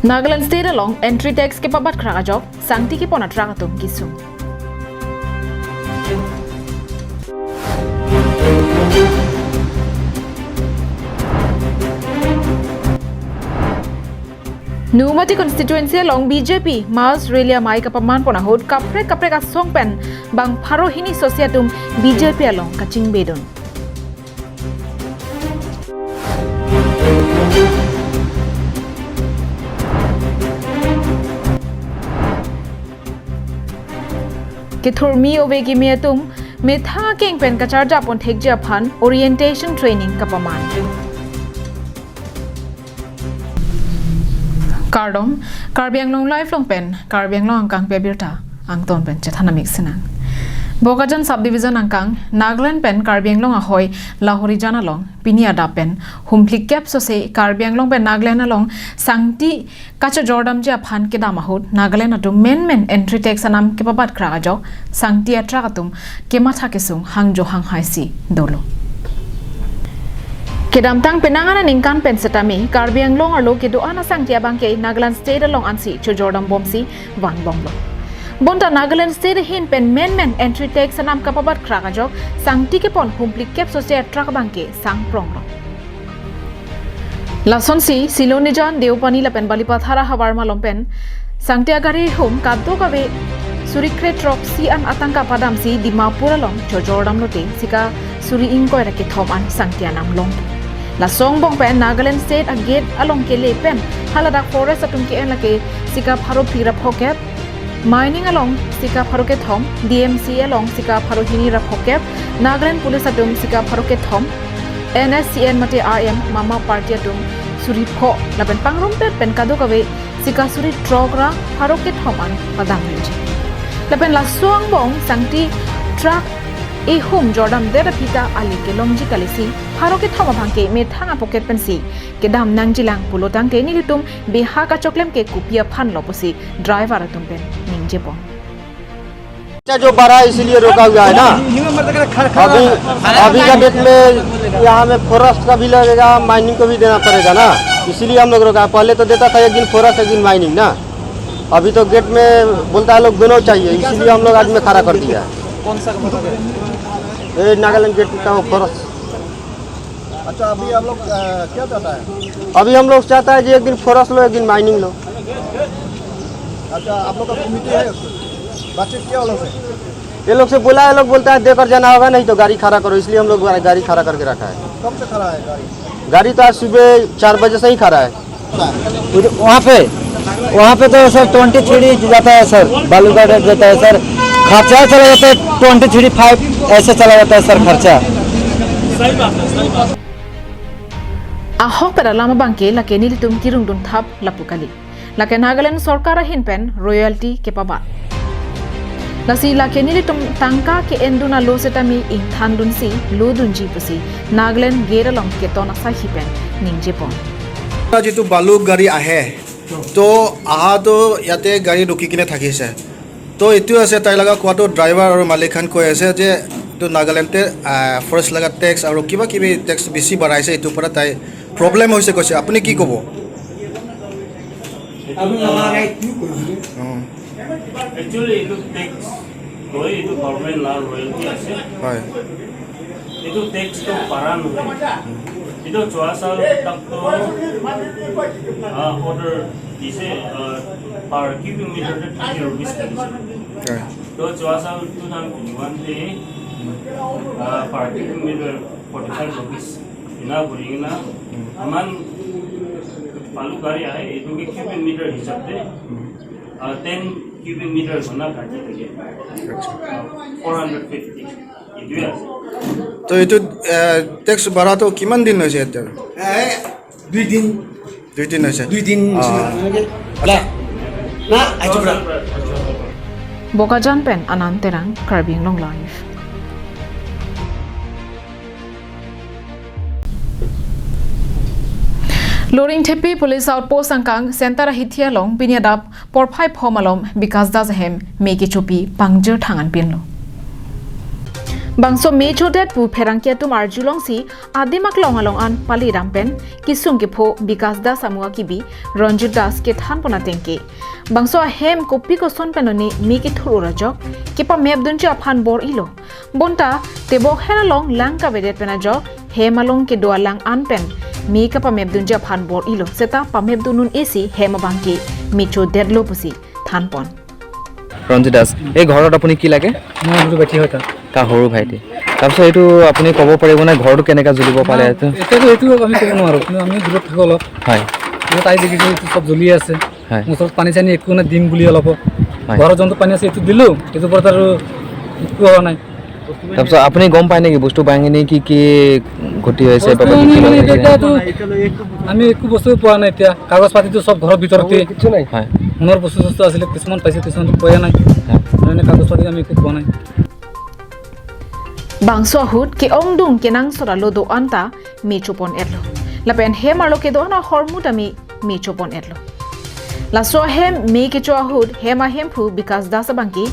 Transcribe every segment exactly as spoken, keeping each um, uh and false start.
Nagaland State along entry tax kepabat krak ajok sangti kepon a-truck atum kesung. Nomati constituency along B J P mass rally amei kapaman pon ahut kaprek kaprek asong pen bang pharo hini sosi atum B J P along kachingbedun. Kethurmi ove kimi atum methang akeng pen kacharjap pon thekji aphan orientation training kapaman. Kardom, Karbi Anglong Live along pen Karbi Anglong angkang pe abirta angton pen chethan amik sinang. Bokajan Subdivision angkang Nagaland pen Karbi Anglong ahoi Lahorijan along pini adap pen humphlikep sose Karbi Anglong pen Nagaland along sangti kachojordamji aphan kedam ahut Nagaland atum menmen entry tax anam kepabat krak ajok sangti a-truck atum kematha kesung hangjo hanghaisi dolo. Kedamtang penang aningkan pen setame Karbi Anglong arlo kedo-an asangti abangke Nagaland State along ansi chojordam bomsi vanbomlo. Bonta Nagaland State ahin pen menmen entry tax anam kapabat krak ajok sangti kepon humphlikep sose a-truck abangke sangpronglo. Lasonsi Silonijan, Deopani lapen Balipathar ahavar malom pen sangti agari hum kadokave suri kre throksi an atangka padamsi Dimapur along chojordam lote sika suri ingkoi ra kethom an sangti anam long. Laso angbong pen Nagaland State a-gate along kele pen haladak forest atum ke-en lake sika pharo phli ra phokep, mining along sika pharo kethom, D M C A along sika pharo hini ra phokep, Nagaland Police atum sika pharo kethom, N S C N mate R M mama party atum suri pho lapen pangrumpet pen kadokave sika suri throk ra pharo kethom an padam nangji. Lapen laso angbong sangti truck ihum jordamdet aphi ta ale kelongji kalisi pharo kethom abangke methang a-pocket pensi kedam nangjilang pulo tangte nelitum behak achoklem ke kopi aphanlo pusi driver atum pen ningjepon. जो बढ़ा है, इसीलिए रोका हुआ है ना। अभी, अभी का डेट में यहाँ में फॉरेस्ट का भी लगेगा, माइनिंग को भी देना पड़ेगा ना, इसीलिए हम लोग रोका है। पहले तो देता था एक दिन फॉरेस्ट, एक दिन माइनिंग ना, अभी तो गेट में बोलता है लोग दोनों चाहिए, इसीलिए हम लोग आज में खड़ा कर दिया है। कौन सा मतलब है? ये नागालैंड गेट का वो फॉरेस्ट। अच्छा, अभी आप लोग, अ, क्या चाहता है? अभी हम लोग चाहता है कि एक दिन फॉरेस्ट लो, एक दिन माइनिंग लो। अच्छा, आप लोग का कमिटी है, बातचीत किया वो लोग से? ये लोग से बोला है, लोग बोलता है देकर जाना होगा, नहीं तो गाड़ी खड़ा करो, इसलिए हम लोग गाड़ी खड़ा करके रखा है। कब से खड़ा है गाड़ी? गाड़ी तो आज सुबह चार बजे से ही खड़ा है। उधर, वहाँ पे, वहाँ पे तो सर ट्वेंटी थ्री जाता है सर, बालूघाट जाता है सर, खर्चा चला जाता है ट्वेंटी थ्री फ़ाइव, ऐसे चला जाता है सर खर्चा। Ahok pen alam abangke lake nelitum kirungdun thap lapu kali. Lake Nagaland sorkar ahin pen royalty kepabat. Lasi lake nelitum tangka ke-endun alo setame ingthandunsi lodunji pusi Nagaland gate along keton asahi pen ningjepon. যিটো বালু গাড়ী আহে, তো অহাটো ইয়াতে গাড়ী ৰখি কিনে থাকিছে। তো এইটো আছে, তাই লগা কোৱাটো ড্ৰাইভাৰ আৰু মালিকখন কৈ আছে যে এইটো নাগালেণ্ডে, আহ, ফৰেষ্ট লগা টেক্স আৰু কিবা কিবি টেক্স বেছি বঢ়াইছে, এইটোৰ পৰা তাই প্ৰব্লেম হৈছে কৈছে। আপুনি কি ক'ব? এইটো, আহ, একচুৱেলি এইটো টেক্স হয়, এইটো গভৰ্ণমেণ্ট লা ৰয়েলটি আছে। হয়। এইটো টেক্সটো পাৰা নহয়। এইটো যোৱা চাউল তাকতো, আহ, অৰ্ডাৰ দিছে, আহ, পাৰ কিউবিক মিটাৰতে থাৰ্টি ৰুপিজ লাগিছে। হয়। তো যোৱা চাউল টু থাউজেণ্ড টুৱেণ্টি ওৱানতে, ah, per cubic metre forty five rupees. ইনা কৰি কিনা ইমান বালু গাড়ী আহে, এইটো কি কিউবিক মিটাৰ হিচাপে, উম। আহ, টেন কিউবিক মিটাৰ ঘণ্টা কাটি থাকে। আচ্ছা। Four hundred fifty. এইটোৱে আছে। তো এইটো, এ, টেক্স বাঢ়াটো কিমান দিন হৈছে এতিয়া? এ, দুই দিন। দুই দিন হৈছে? দুই দিন হৈছে। অ। না, না, আজি পৰা। Bokajan pen Anand Terang, Karbi Anglong Live. Loringthepi Police Outpost angkang Center ahithi along pini adap porphai pho malom Bikash Das ahem me kechopi pangjir thang anpinlo. Bangso me chodet pu pherangke atum arjulongsi adim aklong along an pali dam pen kisung kepho Bikas Das amo akibi Ranjit Das kethan pon ateng ke bangso ahem kopi koson pen oni me kethur ur ajok kepamep dunji aphan bor-ilo. Bonta tebok hen along lang kavedet pen ajok hem along kedo alang an pen me kepamep dunji aphan bor-ilo, seta pamep dun un-esi hem abang ke me chodetlo pusi than pon. Ranjit দাস, এই ঘৰত আপুনি কি লাগে? মই সৰু ভাইটি হয় তাৰ। তাৰ সৰু ভাইটি। তাৰপিছত এইটো আপুনি ক'ব পাৰিব নে ঘৰটো কেনেকে জ্বলিব পাৰে? এইটো এতিয়াতো এইটো আমি ক'ব নোৱাৰোঁ, কিন্তু আমি দূৰত থাকোঁ অলপ। হয়। দূৰত আহি দেখিছোঁ এইটো চব জ্বলি আছে। হয়। ওচৰত পানী চানী একো নাই, দিম বুলি অলপ। হয়। ঘৰৰ যোনটো পানী আছে এইটো দিলোঁ, এইটোৰ ওপৰত আৰু একো হোৱা নাই। তাৰপিছত আপুনি গম পায় নেকি বস্তু বাহিনী কি কি ক্ষতি হৈছে বা বস্তু কি কি বাহিনী মানে লগাইছে? এতিয়াতো আমি একো বস্তু পোৱা নাই এতিয়া। কাগজ পাতিটো চব ঘৰৰ ভিতৰতে। হয়। সোণৰ বস্তু চস্তু আছিলে, কিছুমান পাইছে, কিছুমান পোৱা নাই। হয়। মানে কাগজ পাতি আমি একো পোৱা নাই। Bangso ahut ke-ongdung kenangsot alo do-an ta me chopon etlo. Lapen hem arlo kedo-an ahormu ta me me chopon etlo. Laso ahem me kecho ahut hem ahemphu Bikas Das abang ke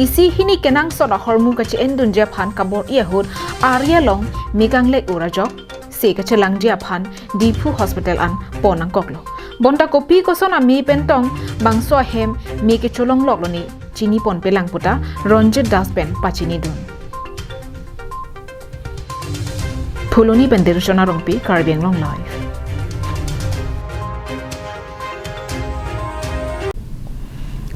isi hini kenangsot ahormu kache-endunji aphan kabor-i ahut ari along me kanglek ur ajok se kachelangji aphan Diphu Hospital an pon nangkoklo. Bonta kopi koson ame pen tong bangso ahem me kecholongloklo ne chini ponpelang puta Ranjit Das pen pachinidun. Phuloni pen Dirshona Rongpi, Karbi Anglong Live.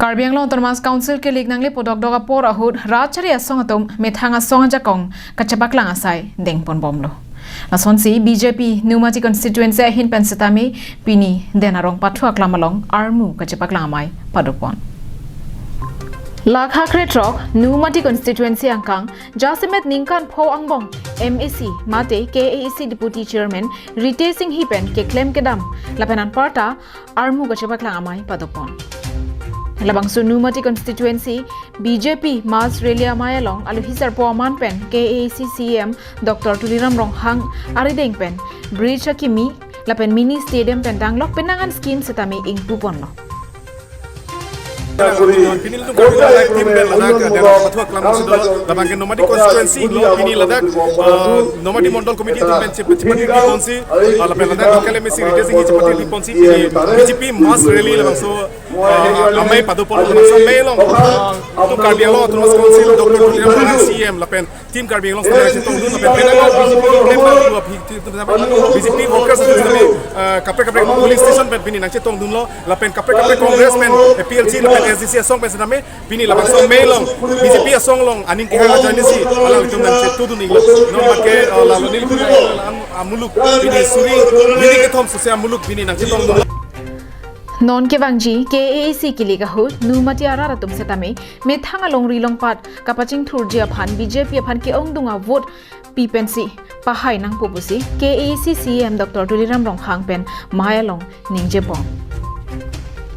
Karbi Anglong Autonomous Council kelik nangle podokdok apor ahut rachari asong atum methang asong ajakong kachepaklang asai dengponbomlo. Lasonsi B J P Nomati constituency ahin pen setame pini den arong pathu aklam along armu kachepaklang amei padopon. Lakha krethrok Nomati constituency angkang jasemet ningkan pho angbong M A C mate K A A C Deputy Chairman Ritesh Enghi pen keklem kedam lapen anparta armu kachepaklang amei padopon. Labangso Nomati constituency B J P mass rally amei along alohi sarpo aman pen K A A C C E M Doctor Tuliram Ronghang arideng pen bridge akimi lapen mini stadium pen danglok penang an scheme setame ingpuponlo. Pinil tu Karbi Anglong Live team pen ladak, eh, dera pathu aklam si do, labang ke Nomati constituency lo pini ladak, eh, Nomati Mondol Committee atum pen chep-, chepatiri ponsi, eh, lapen ladak local M A C Ritesh Enghi chepatiri ponsi, pini B J P mass rally labangso, eh, amei padopon labangso amei along, eh, tu Karbi Anglong Autonomous Council, Doctor Tuliram Ronghang C E M, lapen Team Karbi Anglong sitame nangchetongdun lapen penang B J P keklem abang B J P workers sitame, eh, kaprek kaprek polling station pen pini nangchetongdunlo lapen kaprek kaprek Congress pen, eh, P L C lapen S D C asong pen sitame pini labangso amei along B J P asong along aning kehang ajoine si alanglitum nangchetudun inglo. Non abang ke, eh, lalo neli amuluk pini suri neli kethom sose amuluk pini nangchetongdunlo. Non kevangji K A A C kilik ahut Nomati arat atum setame methang alongri longpat kapachingthurji aphan B J P aphan ke-ongdung avote pi pensi pahai nangpo pusi K A A C C E M Doctor Tuliram Ronghang pen mei along ningjepon.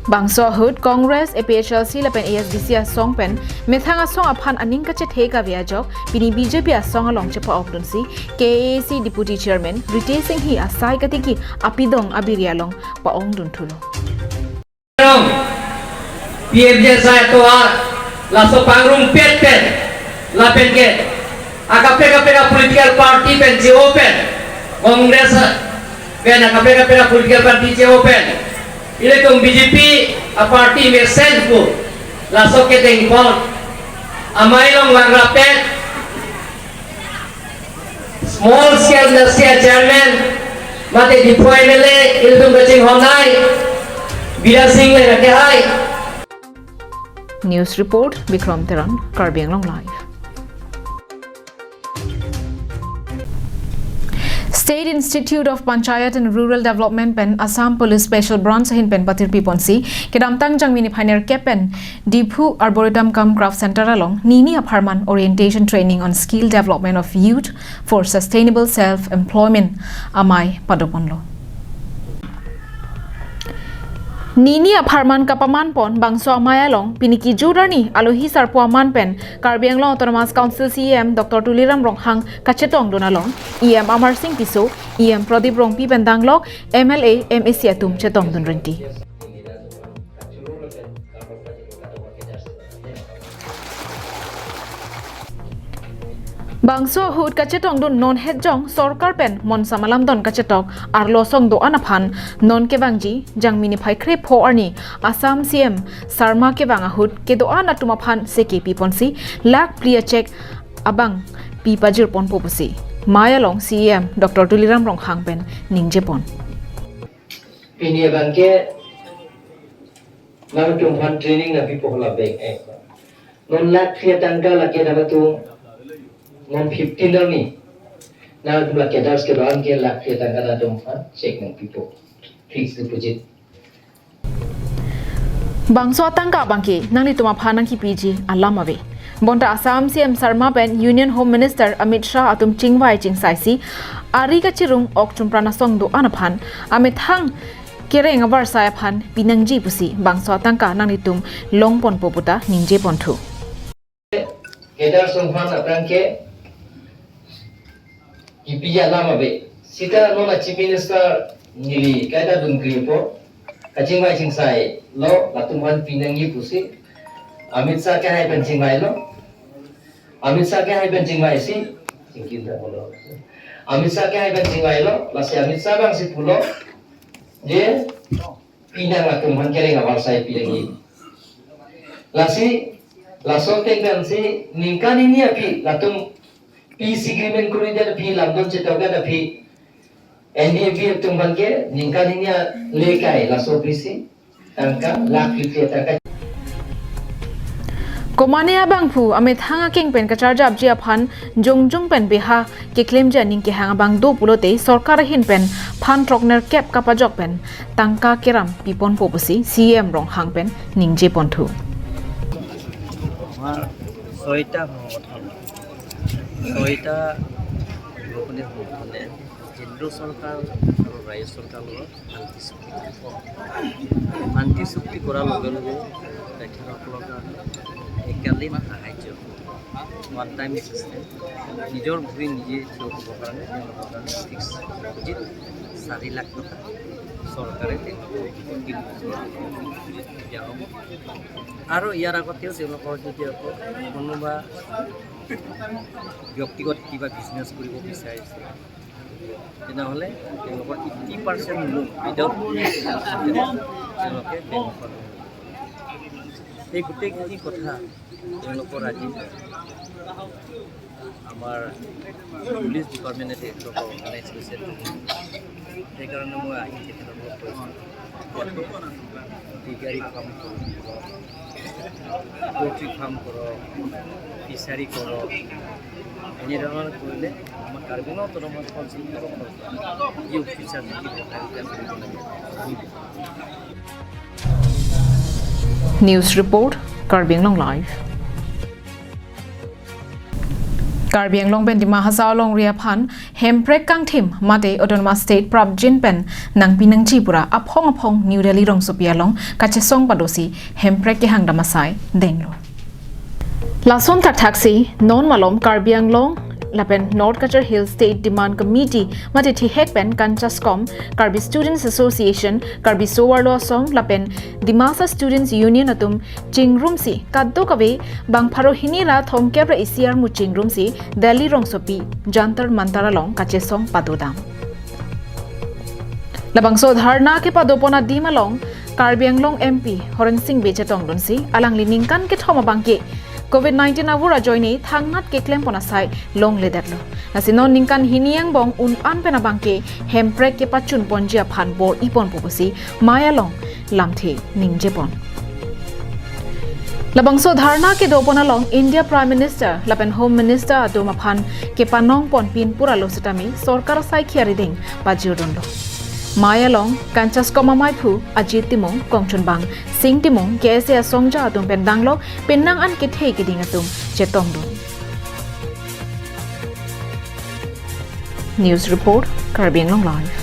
Bangso ahut Congress, A P H L C lapen A S D C asong pen methang asong aphan aning kachethe kave ajok pini B J P asong along chepa-okdunsi K A A C Deputy Chairman Ritesh Enghi asai katiki apidong abiri along pa-ongdunthulo. P F D S atovar laso pangrumpet pen lapen ke akaprek kaprek a-political party pen J O pen Congress pen akaprek kaprek a-political party J O pen ilitum B J P a-party mesen pu laso kedengpon amei along langrapet Small Scale Industry Chairman mate Diphu M L A ilitum kachinghon ai Bidya Sing le kehai. News report, Bikram Teron, Karbi Anglong Live. State Institute of Panchayat and Rural Development pen Assam Police Special Branch ahin pen patirpi ponsi kedamtang Jangmi niphai nerkep pen Diphu Arboretum cum Craft Center along nini apharman orientation training on skill development of youth for sustainable self-employment amei padoponlo. Nini apharman kapamanpon bangso amei along pini kejut arni alohi sarpo aman pen Karbi Anglong Autonomous Council C E M Doctor Tuliram Ronghang kachetongdun along E M Amarsing Tisso, E M Pradip Rongpi pen danglok M L A, M A C atum chetongdun rinti. Bangso ahut kachetongdun non hetjong sorkar pen monsam alamdon kachetok arlo asong do-an aphan non kevangji Jangmi niphai krepho arni Assam C M Sarma kevang ahut kedo-an atum aphan seke piponsi lakh phli a cheque abang pi pajirponpo pusi Mai along C E M Doctor Tuliram Ronghang pen ningjepon. Pini abangke nangtum aphan training nangpipo hala bank eh. Non lakh phli tangka lake nangtum non fifteen arni nangtum la cadres kedo-an ke lakh phli tangka nangtum aphan cheque nangpipo, fixed deposit. Bangso atangka abangke nanglitum aphan nangkipiji alam ave. Bonta Assam C M Sarma pen Union Home Minister Amit Shah atum chingvai chingsaisi ari kachirung ok chumpran asong do-an aphan amethang kereng avarsai aphan pinangji pusi bangso atangka nanglitum longponpo puta ningjeponthu. Cadres aphan atangke kipi alam ave. Sita non a Chief Minister neli kaita dun kripo, kachingvai chingsailo, latum aphan pinangji pusi Amit Shah kehai pen chingvailo. Amit Shah kehai pen chingvaisi, chingkin ta bolo. Amit Shah kehai pen chingvailo, lasi Amit Shah abangsi pulo, je pinang latum aphan kereng avarsai pinangji. Lasi laso ateng pensi ningkan hini aphi latum peace agreement koridet aphi, lamdon chetokdet aphi, N D A P atum abangke ningkan hini a lekai laso aphi si tangka lakh phli tangka. Komane abangphu amethang akeng pen kacharjapji aphan jongjung pen beha keklemji aning kehang abang do pulote sorkar ahin pen phan throknerkep kapajok pen tangka keram piponpo pusi C E M Ronghang pen ningjeponthu. ছয়টা সংগঠন, ছয়টা উগ্ৰপন্থী সংগঠনে কেন্দ্ৰ চৰকাৰ আৰু ৰাজ্য চৰকাৰৰ শান্তি চুক্তি, শান্তি চুক্তি কৰাৰ লগে লগে তেখেতসকলৰ কাৰণে এককালীন সাহায্য, ওৱান টাইম এচিষ্টেণ্ট, নিজৰ ভৰিত নিজে থিয় হ'বৰ কাৰণে তেওঁলোকৰ কাৰণে ফিক্স ডিপজিট চাৰি লাখ টকা চৰকাৰে তেওঁলোকক প্ৰতি বছৰে দিয়া হ'ব। আৰু ইয়াৰ আগতেও তেওঁলোকৰ যদি আকৌ কোনোবা ব্যক্তিগত কিবা বিজনেছ কৰিব বিচাৰিছে, তেনেহ'লে তেওঁলোকৰ এইটি পাৰ্চেণ্ট লোন উইদাউট তেওঁলোকে বেংকৰ লোন। এই গোটেইখিনি কথা তেওঁলোকৰ আজি আমাৰ পুলিচ ডিপাৰ্টমেণ্টে তেওঁলোকক অৰ্গেনাইজ কৰিছে। সেইকাৰণে মই আহি তেখেতসকলক কৈছোঁ, ইয়াতে পিগাৰী ফাৰ্ম কৰক, পলট্ৰি ফাৰ্ম কৰক, ফিচাৰী কৰক, এনেধৰণৰ কৰিলে আমাৰ কাৰ্বি আংলং অট'নমাছ কাউন্সিল তৰফৰ পৰা যি অফিচাৰ থাকিব, তেওঁলোকে কৰিব লাগে। News report, Karbi Anglong Live. Karbi Anglong pen Dima Hasao longri aphan hemprek kangthim mate Autonomous State prapjin pen nangpi nangji pura aphong aphong New Delhi rongsopi along kachesong padosi hemprek kehang dam asai denglo. Lason thakthaksi non malom Karbi Anglong lapen North Cachar Hill State Demand Committee mate thihek pen Kanchaskom, Karbi Students Association, Karbi Sowarlo Asong lapen Dimasa Students Union atum chingrumsi kadokave bang pharo hini ra thomkep ra isi armu chingrumsi Delhi rongsopi Jantar Mantar along kachesong padodam. Labangso dharna kepadopon adim along Karbi Anglong M P Horen Sing Bey chetongdunsi alangli ningkan kethom abangke Covid nineteen avur ajoine thangnat keklempon asai longledetlo. Lasi non ningkan hini angbong un-an pen abangke hemprek kepachunponji aphan bor-iponpo pusi Mai along lamthe ningjepon. Labangso dharna kedopon along India Prime Minister lapen Home Minister atum aphan kepanongponpin pura lo setame sorkar asai khiari ding pajirdunlo. Mai along Kanchaskom amaiphu Ajit Timung, kongchunbang Sing Timung, K S A asongja atum pen danglok penang an kethe keding atum chetongdun. News report, Karbi Anglong Live.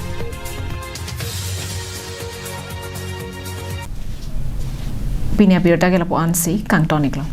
Pini abirta ke lapu-ansi kangton-iklo.